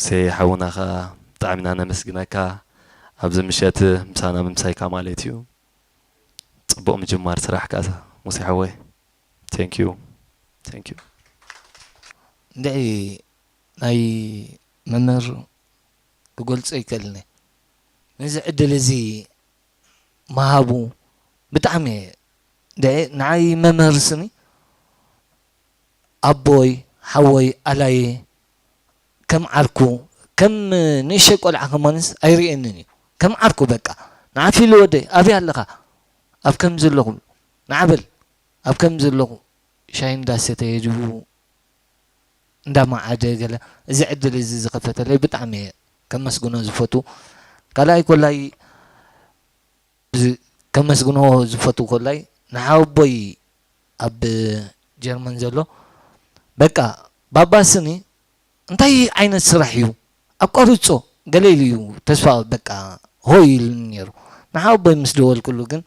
ቴ ሓውና ከኣ ብጣዕሚ ኢና ነመስግነካ፣ ኣብዚ ምሸት ምሳና ምምሳይካ ማለት እዩ። ጽቡቕ ምጅማር ስራሕ ከኣ ሙሴ ሓወይ። Thank you. Thank you. እንድዒ ናይ መምህር ክገልጾ ኣይክእልን እየ። ነዚ ዕድል እዚ ምሃቡ ብጣዕሚ እየ እንድዒ ንዓይ መምህር ስኒ ኣቦይ፣ ሓወይ፣ ኣላየ፣ ከም ዓርኩ፣ ከም ንእሸይ ቆልዓ ከማንስ ኣይርእየንን እዩ። ከም ዓርኩ በቃ። ንዓ ፊሊ ወደይ፣ ኣበይ ኣለኻ? ኣብ ከምዚ ኣለኹ። ንዓ በል፣ ኣብ ከምዚ ኣለኹ። ሻሂ እንዳሰተየ ድዩ እንዳመዓደ ገለ። እዚ ዕድል እዚ ዝኸፈተለይ ብጣዕሚ እየ ከመስግኖ ዝፈቱ። ካልኣይ ኮላይ ከመስግኖ ዝፈቱ ኮላይ ንሓወቦይ ኣብ ጀርመን ዘሎ በቃ ባባ ስኒ እንታይ ዓይነት ስራሕ እዩ ኣቋርጾ ገለ ኢሉ እዩ ተስፋ በቃ ሆይ ኢሉኒ ነይሩ። ንሓወቦይ ምስ ደወልኩሉ ግን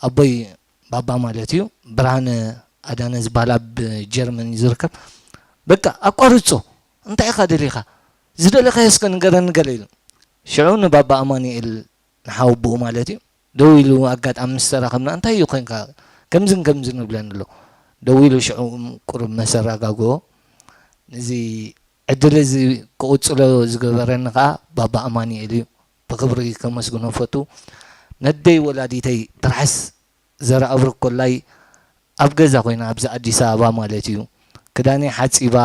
ኣቦይ ባባ ማለት እዩ ብርሃነ ኣዳነ ዝበሃል ኣብ ጀርመን እዩ ዝርከብ። በቃ ኣቋርጾ እንታይ ኢኻ ደሊኻ ዝደለኻዮ እስከ ንገረኒ ገለ ኢሉ ሽዑ ንባባ ኣማኑኤል ንሓወቦኡ ማለት እዩ ደዊሉ ኣጋጣሚ ምስ ተራኸብና እንታይ እዩ ኮንካ ከምዝን ከምዝን ይብለኒ ኣሎ ደዊሉ ሽዑ ቁሩብ መሰራጋግኦ ነዚ ዕድል እዚ ክቕጽሎ ዝገበረኒ ከኣ ባባ ኣማኑኤል እዩ ብኽብሪ ከመስግኖ ፈቱ ነደይ ወላዲተይ ትርሓስ ዘርኣብሩክ ኮላይ ኣብ ገዛ ኮይና ኣብዚ ኣዲስ ኣበባ ማለት እዩ ክዳነይ ሓፂባ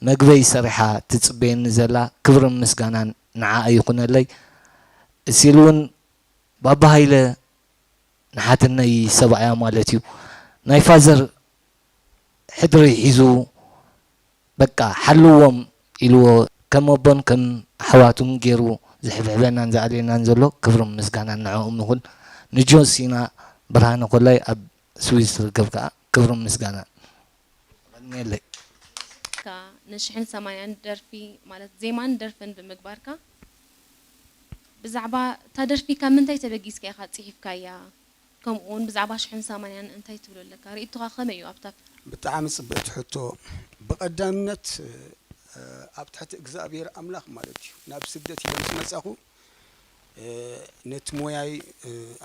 መግበይ ሰሪሓ ትፅበየኒ ዘላ ክብርን ምስጋናን ንዓኣ ይኹነለይ። እሲል እውን ባባ ሃይለ ንሓትነይ ሰብኣያ ማለት እዩ ናይ ፋዘር ሕድሪ ሒዙ በቃ ሓልዎም ኢልዎ ከም ኣቦን ከም ኣሕዋቱን ገይሩ ዝሕብሕበናን ዝኣልየናን ዘሎ ክብርን ምስጋናን ንዕኦም ይኹን። ንጆሲና ብርሃነ ኮላይ ኣብ ስዊስ ዝርከብ ከኣ ክብርን ምስጋናን። የቐንየለይ። ንሽሕን ሰማንያን ደርፊ ማለት ዜማን ደርፍን ብምግባርካ ብዛዕባ እታ ደርፊ ካብ ምንታይ ተበጊስካ ኢኻ ጽሒፍካያ? ከምኡ እውን ብዛዕባ ሽሕን ሰማንያን እንታይ ትብሎ ኣለካ? ርእይቶኻ ከመይ እዩ ኣብታ? ብጣዕሚ ጽብቕቲ ሕቶ። ብቐዳምነት ኣብ ትሕቲ እግዚኣብሔር ኣምላኽ ማለት እዩ ናብ ስደት ኢለ ምስ መጻኹ ነቲ ሞያይ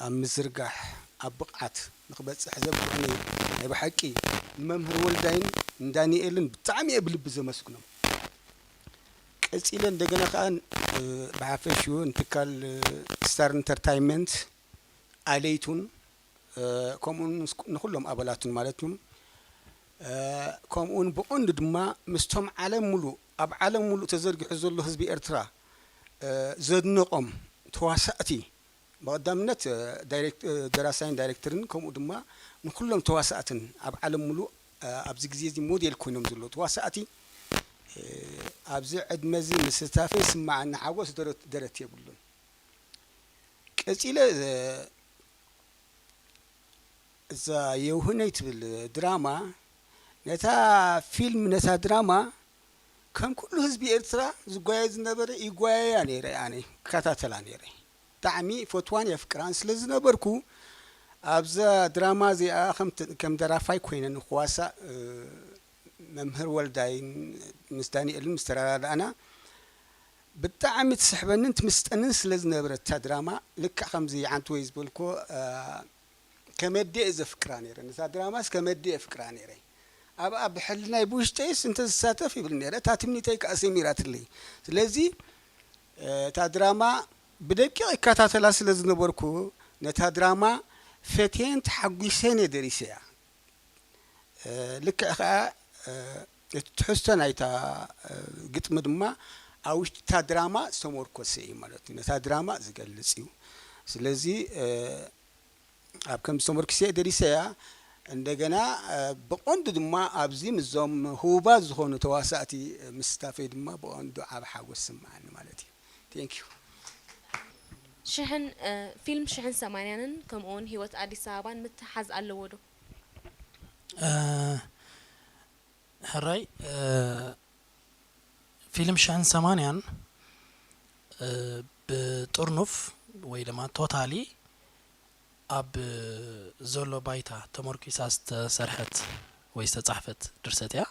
ኣብ ምዝርጋሕ ኣብ ብቕዓት ንኽበጽሕ ዘብቕዕኒ ናይ ብሓቂ ንመምህር ወልዳይን ንዳንኤልን ብጣዕሚ እየ ብልቢ ዘመስግኖም። ቀጺለ እንደገና ከኣ ብሓፈሽኡ ንትካል ስታር ኢንተርታይንመንት ኣለይቱን ከምኡውን ንኩሎም ኣባላቱን ማለት እዩ ከምኡውን ብቐንዱ ድማ ምስቶም ዓለም ሙሉእ ኣብ ዓለም ሙሉእ ተዘርጊሑ ዘሎ ህዝቢ ኤርትራ ዘድነቖም ተዋሳእቲ ብቐዳምነት ደራሳይን ዳይሬክተርን ከምኡ ድማ ንኩሎም ተዋሳእትን ኣብ ዓለም ሙሉእ ኣብዚ ግዜ እዚ ሞዴል ኮይኖም ዘለዉ ተዋሳእቲ ኣብዚ ዕድመ እዚ ምስታፈይ ዝስምዓኒ ሓጎስ ደረት ደረት የብሉን። ቀጺለ እዛ የውህነይ ትብል ድራማ ነታ ፊልም ነታ ድራማ ከም ኩሉ ህዝቢ ኤርትራ ዝጓየ ዝነበረ ይጓየያ ነይረ ኣነ ይከታተላ ነይረ ብጣዕሚ ይፈትዋን የፍቅራን ስለ ዝነበርኩ ኣብዛ ድራማ እዚኣ ከም ደራፋይ ኮይነ ንክዋሳእ መምህር ወልዳይን ምስ ዳንኤልን ምስ ተረዳዳእና ብጣዕሚ ትስሕበንን ትምስጠንን ስለ ዝነበረት እታ ድራማ ልክዕ ከምዚ ዓንትወይ ዝበልክዎ ከመዴ እየ ዘፍቅራ ነይረ ነታ ድራማስ ከመዴ የፍቅራ ነይረ ኣብኣ ብሕልናይ ብውሽጠይስ እንተዝሳተፍ ይብል ነይረ እታ ትምኒተይ ከዓ ሰሚራትለይ ስለዚ እታ ድራማ ብደቂቕ ይከታተላ ስለ ዝነበርኩ ነታ ድራማ ፈትየን ተሓጒሰን እየ ደሪሰያ ልክዕ ከዓ እቲ ትሕዝቶ ናይታ ግጥሚ ድማ ኣብ ውሽጢ እታ ድራማ ዝተመርኮሰ እዩ ማለት እዩ ነታ ድራማ ዝገልፅ እዩ ስለዚ ኣብ ከም ዝተመርኩሰ እየ ደሪሰያ እንደገና ብቐንዱ ድማ ኣብዚ ምስዞም ህቡባት ዝኾኑ ተዋሳእቲ ምስታፈይ ድማ ብቐንዱ ዓብ ሓጎስ ይስምዓኒ ማለት እዩ thank you ሽሕን ፊልም ሽሕን ሰማንያንን ከምኡ እውን ህይወት ኣዲስ ኣበባን ምትሕሓዝ ኣለዎ ዶ? ሕራይ ፊልም ሽሕን ሰማንያን ብጥርኑፍ ወይ ድማ ቶታሊ ኣብ ዘሎ ባይታ ተመርኪሳ ዝተሰርሐት ወይ ዝተፃሕፈት ድርሰት እያ።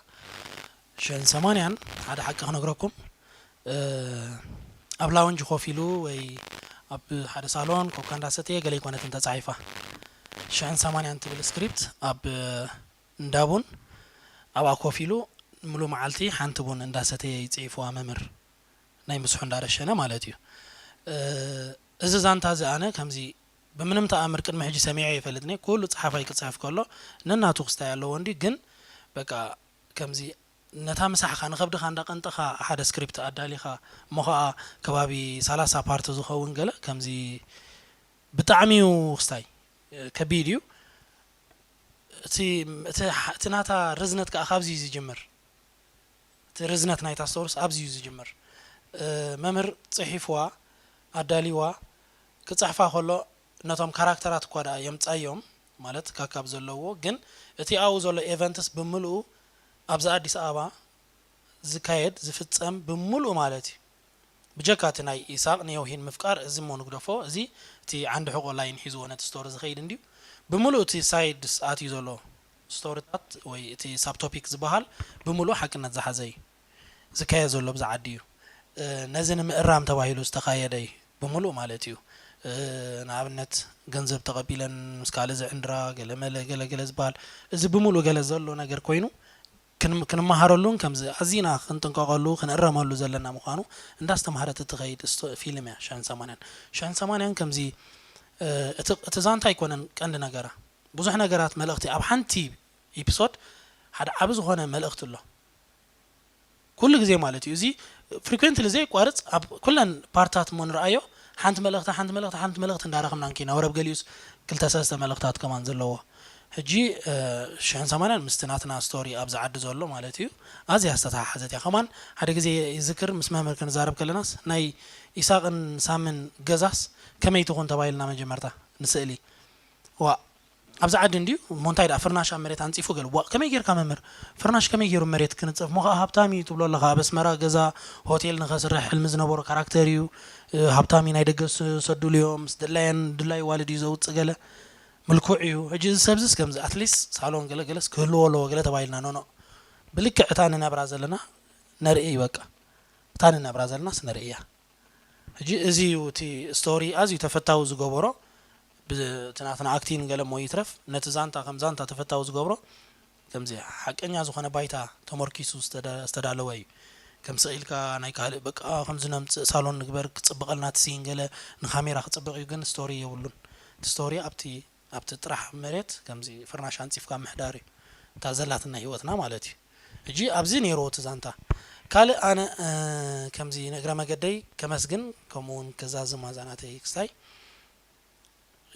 ሽሕን ሰማንያን ሓደ ሓቂ ክነግረኩም ኣብ ላውንጅ ኮፍ ኢሉ ወይ ኣብ ሓደ ሳሎን ኮካ እንዳሰተየ ገለ ኣይኮነትን ተጻሒፋ። ሽሕን ሰማንያን ትብል ስክሪፕት ኣብ እንዳቡን ኣብኣ ኮፍ ኢሉ ሙሉ መዓልቲ ሓንቲ ቡን እንዳሰተየ ይጽሕፍዋ መምህር ናይ ምስሑ እንዳረሸነ ማለት እዩ። እዚ ዛንታ እዚ ኣነ ከምዚ ብምንም ተኣምር ቅድሚ ሕጂ ሰሚዐ ይፈልጥኒ። ኩሉ ጸሓፋይ ክጽሕፍ ከሎ ነናቱ ክስታይ ኣለዎ እንዲ ግን በቃ ከምዚ ነታ ምሳሕኻ ንኸብድኻ እንዳቐንጠኻ ሓደ ስክሪፕት ኣዳሊኻ እሞ ኸዓ ከባቢ ሰላሳ ፓርት ዝኸውን ገለ ከምዚ ብጣዕሚ እዩ ክስታይ ከቢድ እዩ። እቲ እቲ እቲ ናታ ርዝነት ከዓ ካብዚ እዩ ዝጅምር። እቲ ርዝነት ናይታ ስቶርስ ኣብዚ እዩ ዝጅምር። መምህር ፅሒፍዋ ኣዳሊዋ ክፅሕፋ ከሎ ነቶም ካራክተራት እኳ ደኣ የምፃዮም ማለት ካካብ ዘለዎ ግን እቲ ኣብኡ ዘሎ ኤቨንትስ ብምልኡ ኣብዚ ኣዲስ ኣበባ ዝካየድ ዝፍፀም ብምልኡ ማለት እዩ። ብጀካ እቲ ናይ ኢሳቅ ንየውሂን ምፍቃር እዚ እሞ ንግደፎ፣ እዚ እቲ ዓንዲ ሕቆ ላይን ሒዝዎ ነቲ ስቶሪ ዝኸይድ እንድዩ። ብምሉእ እቲ ሳይድስ ኣትዩ ዘሎ ስቶሪታት ወይ እቲ ሳብ ቶፒክ ዝበሃል ብምሉእ ሓቅነት ዝሓዘ እዩ። ዝካየድ ዘሎ ብዛ ዓዲ እዩ። ነዚ ንምእራም ተባሂሉ ዝተኻየደ እዩ ብምሉእ ማለት እዩ። ንኣብነት ገንዘብ ተቐቢለን ምስ ካልእ ዝዕንድራ ገለ መለ ገለ ገለ ዝበሃል እዚ ብምሉእ ገለ ዘሎ ነገር ኮይኑ ክንመሃረሉን ከምዚ ኣዚና ክንጥንቀቐሉ ክንእረመሉ ዘለና ምዃኑ እንዳስተምሃረት እትኸይድ ፊልም እያ። ሽሕን ሰማንያን ሽሕን ሰማንያን ከምዚ እቲ ዛንታ ኣይኮነን ቀንዲ ነገራ። ብዙሕ ነገራት መልእኽቲ ኣብ ሓንቲ ኢፒሶድ ሓደ ዓቢ ዝኾነ መልእኽቲ ኣሎ። ኩሉ ግዜ ማለት እዩ። እዚ ፍሪኩዌንትሊ ዘየቋርጽ ኣብ ኩለን ፓርታት እሞ ንርኣዮ ሓንቲ መልእኽቲ ሓንቲ መልእኽቲ ሓንቲ መልእኽቲ እንዳረኽብና ንኪና ወረብ ገሊኡስ ክልተ ሰለስተ መልእኽታት ከማን ዘለዎ ሕጂ ሽሕን ሰማንያን ምስቲ ናትና ስቶሪ ኣብዚ ዓዲ ዘሎ ማለት እዩ። ኣዝያ ዝተተሓሓዘት እያ። ከማን ሓደ ግዜ ይዝክር ምስ መምህር ክንዛረብ ከለናስ ናይ ኢሳቕን ሳምን ገዛስ ከመይ ትኹን ተባሂልና መጀመርታ ንስእሊ ዋ ኣብዚ ዓዲ እንድዩ እሞ እንታይ ደኣ ፍርናሽ ኣብ መሬት ኣንጺፉ ገለ ዋእ ከመይ ጌርካ መምህር ፍርናሽ ከመይ ጌሩ መሬት ክንጽፍ እሞ ከኣ ሃብታም እዩ ትብሎ ኣለኻ ኣብ ኣስመራ ገዛ ሆቴል ንኸስርሕ ሕልሚ ዝነበሮ ካራክተር እዩ ሃብታም እዩ ናይ ደገ ዝሰድሉ እዮም ምስ ድላየን ድላዩ ዋልድ እዩ ዘውጽእ ገለ ምልኩዕ እዩ ሕጂ እዚ ሰብዝስ ከምዚ ኣትሊስት ሳሎን ገለ ገለስ ክህልዎ ኣለዎ ገለ ተባሂልና ኖኖ ብልክዕ እታ ንነብራ ዘለና ነርኢ በቃ እታ ንነብራ ዘለናስ ነርኢ እያ ሕጂ እዚ እዩ እቲ ስቶሪ ኣዝዩ ተፈታዊ ዝገበሮ ብቲ ናትና ኣክቲንግ ገለ እሞ ይትረፍ ነቲ ዛንታ ከም ዛንታ ተፈታዊ ዝገብሮ ከምዚ ሓቀኛ ዝኾነ ባይታ ተመርኪሱ ዝተዳለወ እዩ። ከም ስቕ ኢልካ ናይ ካልእ በቃ ከምዚ ነምፅእ ሳሎን ንግበር ክፅብቐልና እቲ ሲን ገለ ንካሜራ ክፅብቕ እዩ ግን ስቶሪ የብሉን። እቲ ስቶሪ ኣብቲ ኣብቲ ጥራሕ መሬት ከምዚ ፍርናሽ ኣንፂፍካ ምሕዳር እዩ። እታ ዘላትና ህይወትና ማለት እዩ። ሕጂ ኣብዚ ነይርዎ እቲ ዛንታ ካልእ ኣነ ከምዚ ንእግረ መገደይ ከመስግን ከምኡ እውን ከዛዝም ኣዛናተይ ክስታይ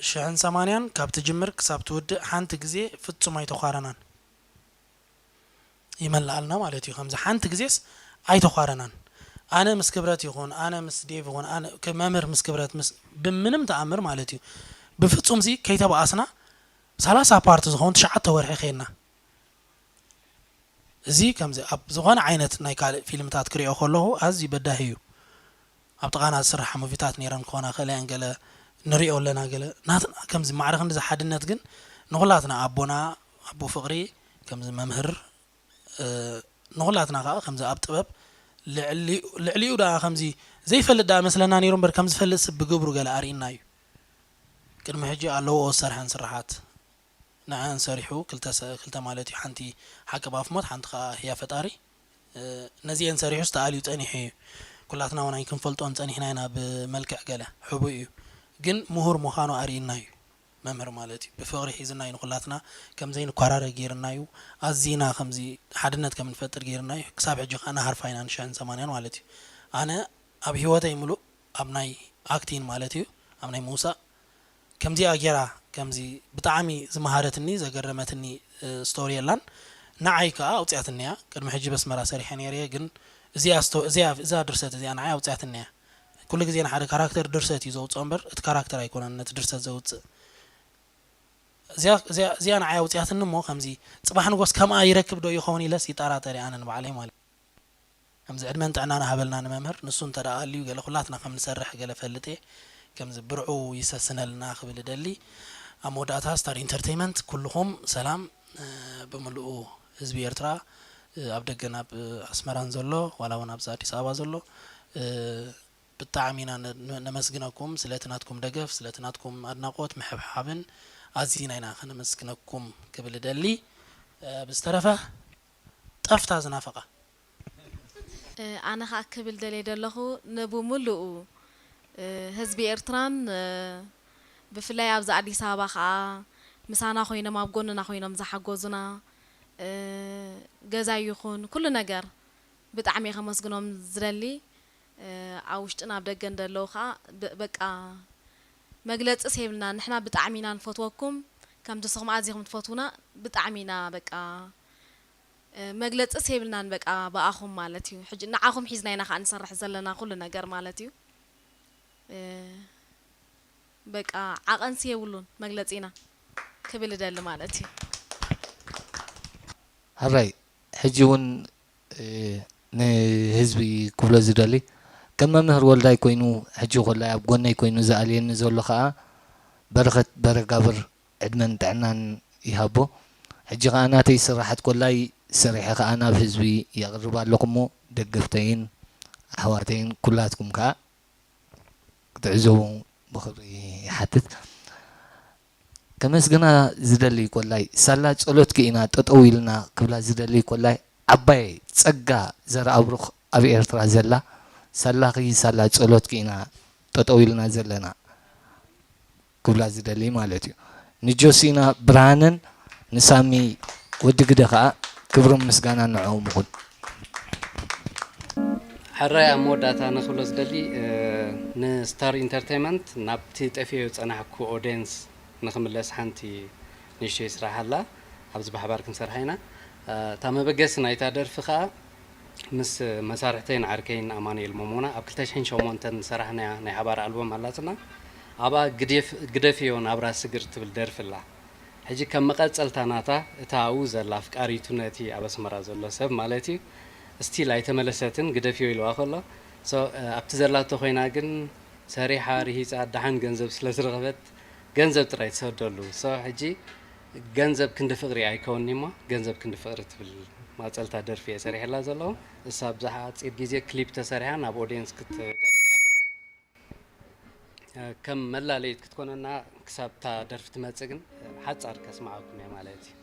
ሽሕን ሰማንያን ካብ ትጅምር ክሳብ ትውድእ ሓንቲ ግዜ ፍጹም ኣይተዃረናን። ይመልኣልና ማለት እዩ። ከምዚ ሓንቲ ግዜስ ኣይተዃረናን። ኣነ ምስ ክብረት ይኹን ኣነ ምስ ዴቭ ይኹን ኣነ መምህር ምስ ክብረት ምስ ብምንም ተኣምር ማለት እዩ ብፍጹም ሲ ከይተባኣስና ሰላሳ ፓርት ዝኸውን ትሽዓተ ወርሒ ከይድና እዚ ከምዚ ኣብ ዝኾነ ዓይነት ናይ ካልእ ፊልምታት ክሪኦ ከለኹ ኣዝዩ በዳሂ እዩ። ኣብ ጥቓና ዝስርሓ ሙቪታት ነይረን ክኾና ክእለ እየን ገለ ንሪኦ ኣለና ገለ ናትና ከምዚ ማዕረ ክንዲ ዝሓድነት ግን ንኹላትና ኣቦና ኣቦ ፍቕሪ ከምዚ መምህር ንኹላትና ከዓ ከምዚ ኣብ ጥበብ ልዕሊኡ ደኣ ከምዚ ዘይፈልጥ ደኣ መስለና ነይሩ እምበር ከም ዝፈልጥ ስብ ብግብሩ ገለ ኣርእና እዩ ቅድሚ ሕጂ ኣለዎ ዝሰርሐን ስራሓት ንዐን ሰሪሑ ክልተ ማለት እዩ ሓንቲ ሓቂ ብኣፍ ሞት ሓንቲ ከዓ ህያ ፈጣሪ ነዚኤን ሰሪሑስ ተኣልዩ ጸኒሑ እዩ። ኩላትና እውን ኣይክንፈልጦን ጸኒሕና ኢና ብመልክዕ ገለ ሕቡእ እዩ ግን ምሁር ምዃኑ ኣርእዩና እዩ። መምህር ማለት እዩ ብፍቕሪ ሒዝና እዩ ንኩላትና ከም ዘይንኳራረ ገይርና እዩ። ኣዚና ከምዚ ሓድነት ከም ንፈጥር ገይርና እዩ። ክሳብ ሕጂ ከዓ ንሃርፋ ኢና ንሽሕን ሰማንያን ማለት እዩ። ኣነ ኣብ ህይወተይ ምሉእ ኣብ ናይ ኣክቲን ማለት እዩ ኣብ ናይ ምውሳእ ከምዚኣ ጌራ ከምዚ ብጣዕሚ ዝመሃረትኒ ዘገረመትኒ ስቶሪ የላን። ንዓይ ከዓ ኣውፅያትኒ እያ። ቅድሚ ሕጂ በስመራ ሰሪሐ ነይረ እየ ግን እዚኣ ስቶ- እዚኣ እዛ ድርሰት እዚኣ ንዓይ ኣውፅያትኒ እያ። ኩሉ ግዜ ንሓደ ካራክተር ድርሰት እዩ ዘውፅኦ እምበር እቲ ካራክተር ኣይኮነን ነቲ ድርሰት ዘውፅእ። እዚኣ እዚኣ እዚኣ ንዓይ ኣውፅያትኒ እሞ ከምዚ ፅባሕ ንጎስ ከምኣ ይረክብ ዶ ይኸውን ኢለስ ይጠራጠር እየ ኣነ ንባዕለይ ማለት እዩ። ከምዚ ዕድመን ጥዕናን ሃበልና ንመምህር ንሱ እንተ ደኣ ኣልዩ ገለ ኩላትና ከም ንሰርሕ ገለ ፈልጥ እየ ከምዚ ብርዑ ይሰስነልና ክብል እደሊ። ኣብ መወዳእታ ስታር ኢንተርተይመንት ኩልኹም ሰላም ብምልኡ ህዝቢ ኤርትራ ኣብ ደገን ኣብ ኣስመራን ዘሎ ዋላ እውን ኣብዚ ኣዲስ ኣበባ ዘሎ ብጣዕሚ ኢና ነ- ነመስግነኩም። ስለቲ ናትኩም ደገፍ፣ ስለቲ ናትኩም ኣድናቖት ምሕብሓብን ኣዚና ኢና ከነመስግነኩም ክብል እደሊ። ብዝተረፈ ጠፍታ ዝናፈቓ። ኣነ ከዓ ክብል ደልየ ዘለኹ፣ ንብምሉኡ ህዝቢ ኤርትራን፣ ብፍላይ ኣብዚ ኣዲስ ኣበባ ከዓ ምሳና ኮይኖም፣ ኣብ ጎንና ኮይኖም ዝሓገዙና፣ ገዛ ይኹን ኩሉ ነገር፣ ብጣዕሚ እየ ከመስግኖም ዝደሊ። ኣብ ውሽጥን ኣብ ደገን ዘለዉ ከዓ፣ በቃ፣ መግለፂስ የብልና። ንሕና ብጣዕሚ ኢና ንፈትወኩም፣ ከምቲ ንስኹም ኣዚኹም ትፈትውና። ብጣዕሚ ኢና፣ በቃ፣ መግለፅስ የብልናን፣ በቃ፣ ብኣኹም ማለት እዩ። ሕጂ ንዓኹም ሒዝና ኢና ከዓ ንሰርሕ ዘለና ኩሉ ነገር ማለት እዩ። በቃ፣ ዓቐንሲ የብሉን መግለፂና ክብል እደሊ ማለት እዩ። ሕራይ፣ ሕጂ እውን ንህዝቢ ክብሎ ዝደሊ፣ ከም መምህር ወልዳይ ኮይኑ፣ ሕጂ ኮላይ ኣብ ጎነይ ኮይኑ ዝኣልየኒ ዘሎ ከዓ በረኸት በረጋብር፣ ዕድመን ጥዕናን ይሃቦ። ሕጂ ከዓ ናተይ ስራሓት ኮላይ ሰሪሐ ከዓ ናብ ህዝቢ የቕርብ ኣለኹ እሞ፣ ደገፍተይን ኣሕዋተይን ኩላትኩም ከዓ ክትዕዘቡ ብኽብሪ ይሓትት። ከመስግና ዝደሊ ኮላይ፣ ሳላ ጸሎትኪ ኢና ጠጠው ኢልና ክብላ ዝደሊ ኮላይ፣ ዓባይ ጸጋ ዘርኣብሩኽ ኣብ ኤርትራ ዘላ ሳላኺ፣ ሳላ ጸሎትኪ ኢና ጠጠው ኢልና ዘለና ክብላ ዝደሊ ማለት እዩ። ንጆሲና ብርሃነን ንሳሚ ወዲ ግደ ከዓ ክብርን ምስጋናን ንዕኦም ይኹን። ሕራይ ኣብ መወዳእታ ንክብሎ ዝደሊ ንስታር ኢንተርቴይመንት ናብቲ ጠፊኦ ዝፀናሕኩ ኦድየንስ ንክምለስ ሓንቲ ንእሽተይ ስራሕ ኣላ። ኣብዚ ብሓባር ክንሰርሓ ኢና። እታ መበገሲ ናይታ ደርፊ ከዓ ምስ መሳርሕተይን ዓርከይን ኣማኑኤል መሞና ኣብ ክልተ ሽሕን ሸሞንተን ዝሰራሕናያ ናይ ሓባር ኣልበም ኣላትና። ኣብኣ ግደፍዮ ናብራ ስግር ትብል ደርፊ ኣላ። ሕጂ ከም መቐጸልታ ናታ እታ ኣብኡ ዘላ ኣፍቃሪቱ ነቲ ኣብ ኣስመራ ዘሎ ሰብ ማለት እዩ ስቲል ኣይተመለሰትን ግደፍዮ ኢልዋ ከሎ so ኣብቲ ዘላቶ ኮይና ግን ሰሪሓ ርሂጻ ደሓን ገንዘብ ስለ ዝረኸበት ገንዘብ ጥራይ ትሰደሉ so ሕጂ ገንዘብ ክንዲ ፍቕሪ ኣይከውንኒ እሞ ገንዘብ ክንዲ ፍቕሪ ትብል ማጸልታ ደርፊ እየ ሰሪሐላ ዘለኹ እሳ ብዝሓ ኣጺር ግዜ ክሊፕ ተሰሪሓ ናብ ኦድየንስ ክትቀርብ እያ ከም መላለይት ክትኮነና ክሳብ እታ ደርፊ ትመጽእ ግን ሓጻር ከስምዓኩም እየ ማለት እዩ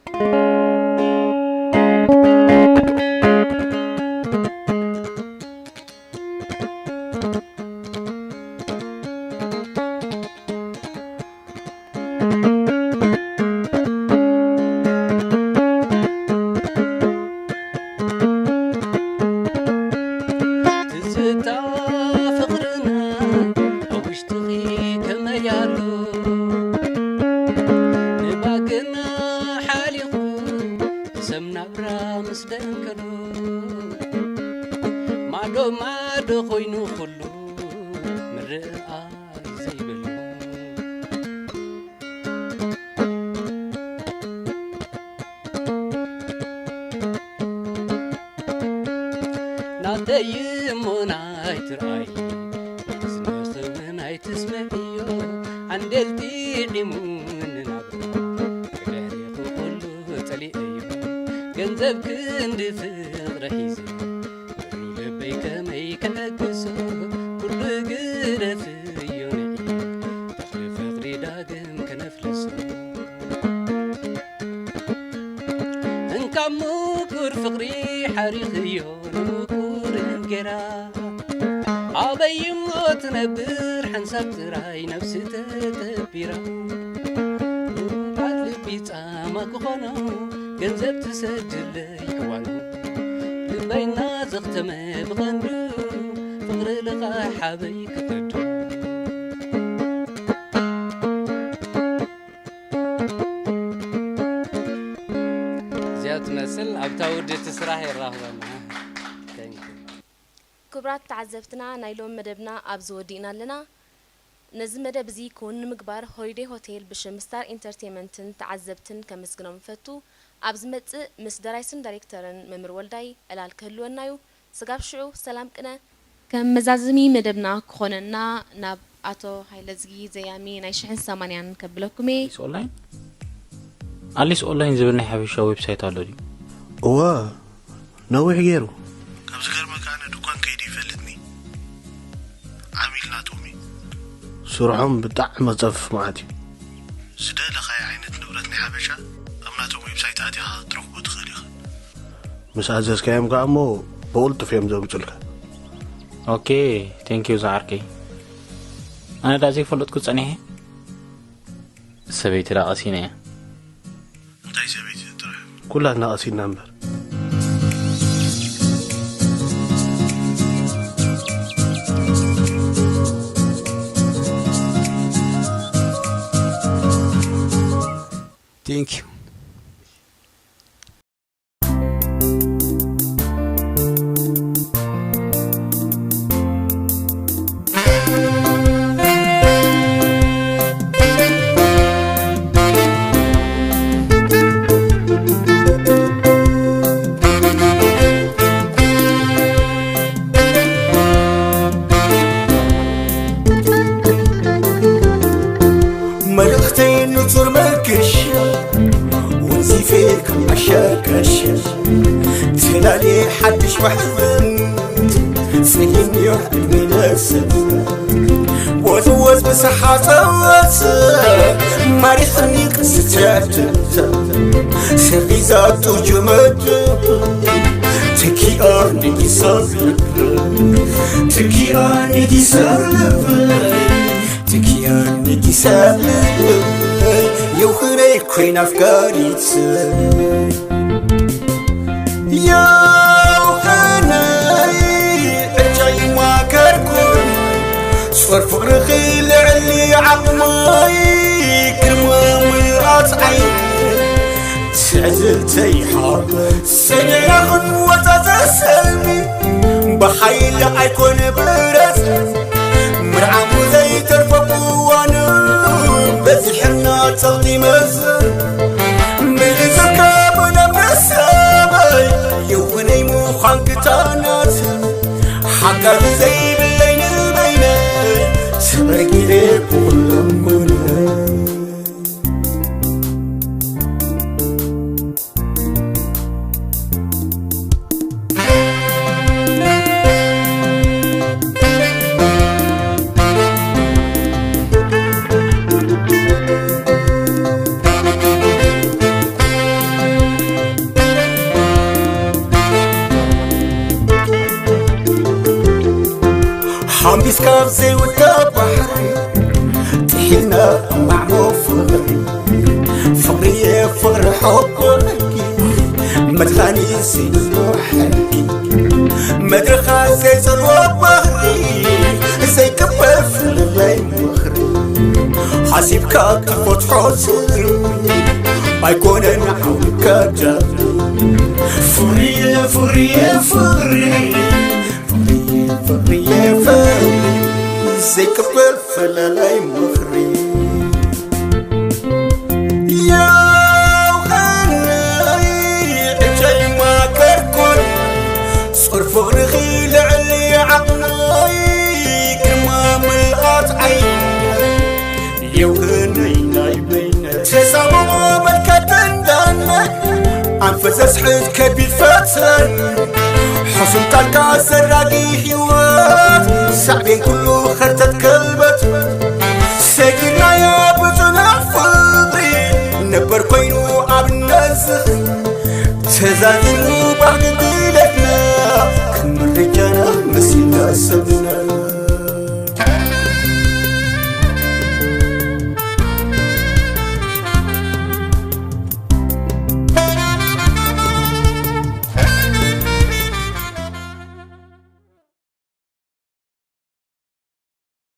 መደብና ኣብዚ ወዲእና ኣለና። ነዚ መደብ እዚ ክውን ንምግባር ሆሊደይ ሆቴል ብሽም ስታር ኢንተርቴይመንትን ተዓዘብትን ከመስግኖም እፈቱ። ኣብ ዝመጽእ ምስ ደራይስን ዳይሬክተርን መምህር ወልዳይ ዕላል ክህልወና እዩ። ስጋብ ሽዑ ሰላም ቅነ። ከም መዛዘሚ መደብና ክኾነና ናብ ኣቶ ሃይለዝጊ ዘያሚ ናይ ሽሕን ሰማንያን ከብለኩም እየ። ኣሊስ ኦንላይን ኣሊስ ኦንላይን ዝብል ናይ ሓፈሻ ዌብሳይት ኣሎ ድዩ? እወ ነዊሕ ገይሩ። ካብ ዝገርመካ ኣነ ድኳን ከይደ ይፈልጥኒ። ስርሖም ብጣዕሚ ጸፍፍ መዓት እዩ። ዝደለኻዮ ዓይነት ንብረት ናይ ሓበሻ ኣብ ናቶም ዌብሳይት ኣቲኻ ክትረኽቦ ትኽእል ኢኻ። ምስ ኣዘዝካዮም ከኣ እሞ ብቕልጡፍ እዮም ዘምጹልካ። ኦኬ፣ ቴንክ ዩ ዝዓርከይ። ኣነ ዳ ዘይፈለጥኩ ጸኒሐ። ሰበይቲ ዳ ቀሲነ እያ። እንታይ ሰበይቲ ጥራሕ? ኩላትና ቀሲና እምበር። Thank you. መልእኽተይ ንጹር መልክሽ ወንዚፌ ከም ዓሻ ጋሻ ተላልየ ሓድሽ ማሕዘን ጸሊም እዩ ዕድመ ነሰ ወዝወዝ ብሰሓ ጸወት ማሪኽኒ ቅስት ሰኺዛቱ ጀመድ ትኪኣ ንጊሳ ትኪኣ ንጊሳ ትኪያ ንጊሳ የውኽነይ ኮይና ኣፍጋሪት የውኽነይ ዕጫይ ማከርኩን ጾር ፍቕርኺ ልዕሊ ዓቕመይ ግርማ ምልኣት ዓይኒ ትዕዝብተይ ሓወይ ሰገናኽን ወጻጸ ሰልሚ ብሓይሊ ኣይኮነ ብረት ምርዓሙ ዘይተርፎ እዋኑ በዚሕና ጸቕጢ መዝ ምልዝካ ብነብረ ሰበይ ይኹነይ ምዃን ክታናት ሓጋዚ ዘይብለይ ንበይነ ተበጊረ ብኹሎም ጎነ ሓምቢስካ ዘይውዳእ ባሕሪ ጥሒልና ማዕሞ ፍቕሪ ፍቕርየ ፍቕሪ ሓወቦ ሕጊ መድሃኒ ዘይብሉ ሕጊ መድረኻ ዘይጸልዎ ባህሪ ዘይቅበል ፍልላይ ምኽሪ ሓሲብካ ክትፈትሖ ስእሪ ኣይኮነን ዓውድካ ጃሪ ፍቕርየ ፍቕርየ ፍቕሪ ፍቕርየ ፍቕርየ ፍቕሪ ዘይቅበል ፈላላይ ምኽሪ ያውኸነይ ዕጨይ ማከርኩን ጾር ፍቕርኺ ልዕሊ ዓቕመይ ግርማ ምልኣት ዓይነይ የውኸነይ ናይ በይነ ተሳምኦ መልካ ደንዳነ ኣንፈ ዘስሕት ከቢድ ፈተን ሕሱም ቃልካ ኣሰራጊ ህይወት ሳዕቤን ኩሉ ኸርተት ከልበት ሰጊርናዮ ብዙናት ፍቕሪ ነበር ኮይኑ ኣብነት ዝኽሪ ተዛዚሙ ባህጊ ድሌትና ከም መረጃና መሲልና ሰብ